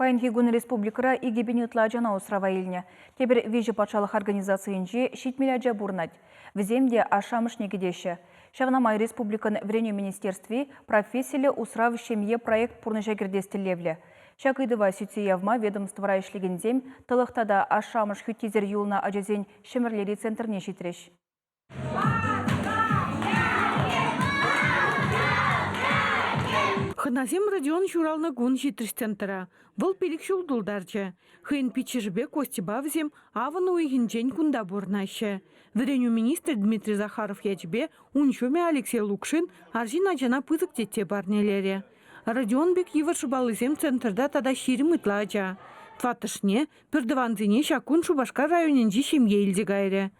Паянхи кун республикӑра 2000 ытла ачана усрава илнӗ. Тепӗр виҫӗ патшалӑх организацийӗнче 70 ача пурӑнать. Вӗсем те ашшӗ-амӑшне кӗтеҫҫӗ. Ҫавна май республикӑн Вӗренӳ министерстви профессиллӗ усрав ҫемье проект пурнӑҫа кӗртес тӗллевлӗ. Ҫак ыйтӑва сӳтсе явма ведомствӑра ӗҫлекенсем тӑлӑх тата ашшӗ-амӑш хӳттисӗр юлнӑ ачасен Ҫӗмӗрлери центрне ҫитрӗҫ. Хӑнасем Родион ҫуралнӑ кун ҫитрӗҫ центра. Вӑл пилӗк ҫул тултарчӗ. Хӑйӗн пиччӗшӗпе Костьӑпа вӗсем авӑн уйӑхӗнчен кунта пурӑнаҫҫӗ. Вӗренӳ министрӗ Дмитрий Захаров ячӗпе ун ҫумӗ Алексей Лукшин арҫын ачана пысӑк тетте парнелерӗ. Родион пек йывӑр шӑпаллисем центрта тата 20 ытла ача. Тӑваттӑшне пӗртӑвансене ҫак кун Шупашкар районӗнчи ҫемье илсе кайрӗ.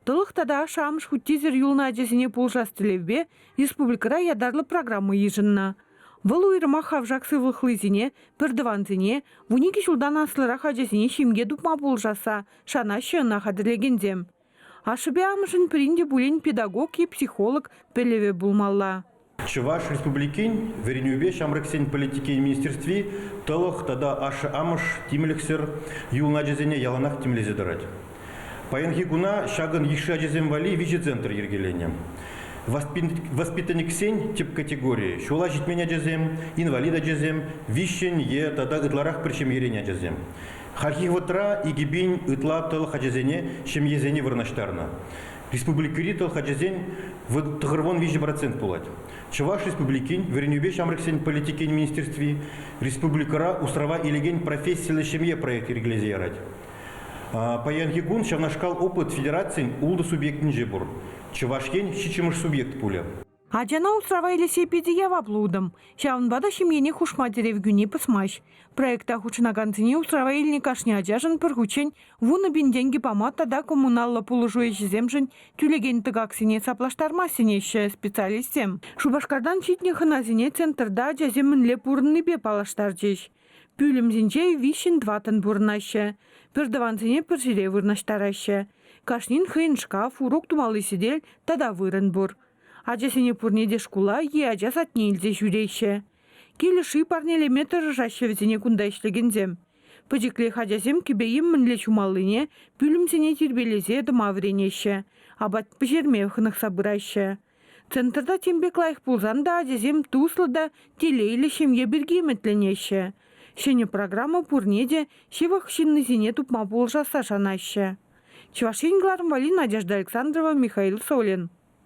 Тӑлӑх тата ашшӗ-амӑш хӳттисӗр юлнӑ ачасене пулӑшас тӗллевпе республикӑра ятарлӑ программа йышӑннӑ. Вӑл уйрӑмах хавшак сывлӑхлисене, пӗртӑвансене, 12 ҫултан аслӑрах ачасене ҫемье тупма пулӑшасса шанаҫҫӗ ӑна хатӗрлекенсем. Ашшӗпе амӑшӗн пӗрин те пулин педагог е психолог пӗлӗвӗ пулмалла. Чӑваш Республикин Вӗренӳпе ҫамрӑксен политикин министерстви тӑлӑх тата ашшӗ-амӑш тимлӗхсӗр юлнӑ ачасене яланах тимлесе тӑрать. Паянхи куна ҫакӑн йышши ачасем валли виҫӗ центр йӗркеленӗ. Воспитанниксен тӗп категорийӗ ҫула ҫитмен ачасем, инвалид ачасем, виҫҫӗн е тата ытларах пӗр ҫемьерен ачасем. Хальхи вӑхӑтра 2000 ытла тӑлӑх ачасене ҫемьесене вырнаҫтарнӑ. Республикӑри тӑлӑх ачасен 93% пулать. Чӑваш Республикин Вӗренӳпе ҫамрӑксен политикин министерстви республикӑра усрава илекен профессиллӗ ҫемье проект йӗркелесе ярать. Паянхи кун ҫавнашкал опыт федерацин ултӑ субъектӗнче пур. Чӑваш Ен ҫиччӗмӗш субъект пулӗ. Ачана усрава илесси питӗ яваплӑ утӑм. Ҫавӑнпа та ҫемьене хушма тӗрев кӳни пӑсмасть. Проекта хутшӑнакансене усрава илнӗ кашни ачашӑн пӗр хутчен 10 000 тенкӗ пама тата коммуналлӑ пулӑшу ӗҫӗсемшӗн тӳлекен тӑкаксене саплаштарма сӗнеҫҫӗ специалистсем. Шупашкартан ҫитнӗ хӑнасене центрта ачасем мӗнле пурӑннипе паллаштарчӗҫ. Пӳлӗмсенче виҫҫӗн-тӑваттӑн пурӑнаҫҫӗ. Пӗртӑвансене пӗр ҫӗре вырнаҫтараҫҫӗ. Кашнин хӑйӗн шкаф, урок тумалли сӗтел тата вырӑн пур. Ачасене пурне те шкула е ача садне илсе ҫӳреҫҫӗ. Кил ӑшши парнелеме тӑрӑшаҫҫӗ вӗсене кунта ӗҫлекенсем. Пӗчӗклех ачасем кӗпе-йӗм мӗнле ҫумаллине, пӳлӗмсене тирпейлесе тӑма вӗренеҫҫӗ, апат пӗҫерме хӑнӑхса пыраҫҫӗ. Центрта тем пек лайӑх пулсан та ачасем туслӑ та телейлӗ ҫемье пирки ӗмӗтленеҫҫӗ. Ҫӗнӗ программа пурне те ҫывӑх ҫыннисене тупма пулӑшасса шанаҫҫӗ. Чӑваш Ен кӑларӑм валли Надежда Александрова, Михаил Солин.